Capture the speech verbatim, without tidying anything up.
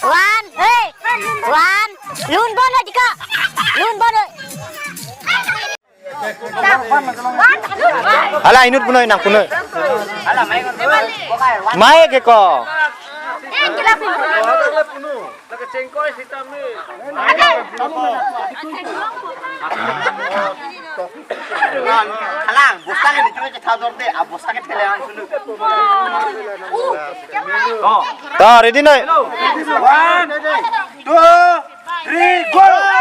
One, hey, one. Lun bon lo jika. Lun bon lo. Hala inut punoi nang punoi. Mai ke ko. Halang, bosta ke nitu ke thador de, a bosta ke thele ang sunu. To, ready noi. One, two, three, go.